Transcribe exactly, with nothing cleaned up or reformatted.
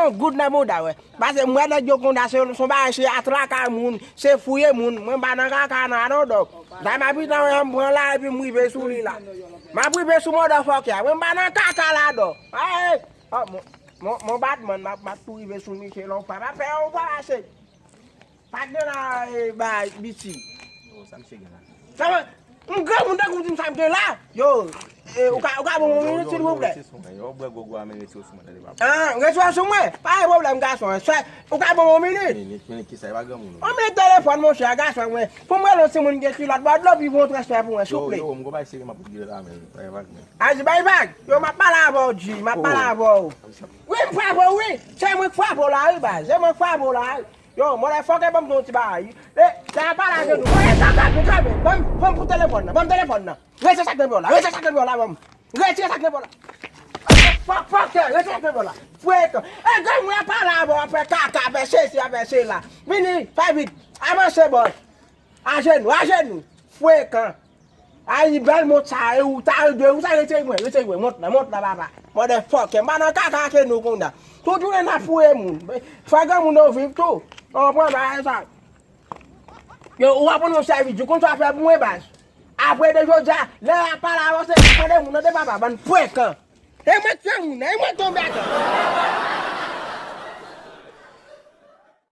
Yon goud nan bouda, wè. Pase m wè nèg yo konn da se se yon bagay, se atraka moun, se fouye moun. Mwen pa nan kaka nan, non, dòk. Sa m apitan wè, m pran la epi m rive sou li la. M ap rive sou motherfucker a. Mwen pa nan kaka la, dòk. Ay, oh, mon, mon, mon Batman, m ap, m ap tou rive sou misye lè w pa, m ap fè yon pa pase. Pa t gen la, e, bay, biti. Oh, sa misye gen la? Sa mwen, m granmoun tankou w di m sa m gen la. Yo, e, ou ka, ou ka ban m yon minit, silvouplè? Yo, bwè gwo gwo a, men retire w sou mwen, tande, papa. Ah, retire w sou mwen? Pa gen pwoblèm, gason. Sa, ou ka ban m yon minit? Minit, minit, kisa? E pa granmoun, non. Yon minit telefòn, monchè, gason, mwen. Pou m rele yon timoun gen kilòt, bò dlo, pi fè yon transfè pou mwen, souple. Yo, yo, m gon bay seri m ap regle la, men. Bay vag, men. Aji, bay vag. Yo, m ap pale avè w, G, m ap pale avè w. Wi, m frape w, wi. Se mwen k frape w la, wi, baz. Se mwen k frape w la, wi. Yo, motherfucker, ban m di yon ti bagay. E, lè a pale avè nou. E, sa, sa, sa, ban m, ban m pou telefòn nan. Ban m telefòn nan. Retire sa k nan men w la. Retire sa k nan men w la, ban m. Retire sa k nan men w la. Fuck, fuck, retire sa k nan men w la. Frekan. E, granmoun ap pale avè w, ap fè kaka, ap fè sesi, ap fè sela. Vini, fè vit. Avanse, bòs. Ajenou, ajenou. Frekan. Ay, bèl mont sa, e ou ta de ou sa, retire mwen, retire mwen, mont la, mont la, papa. Motherfucker, m pa nan kaka ke nou konn la. Tout jounen n ap fouye moun. Fè granmoun yo viv tou. Ou konprann bagay sa? Yo, ou aprann yon sèvis, ou konn sa fè pou mwen, baz. Apre de jodi a, lè a pale avanse, tande moun, tande papa, bann frekan. E mwen k fè moun, e mwen k tonbe atè.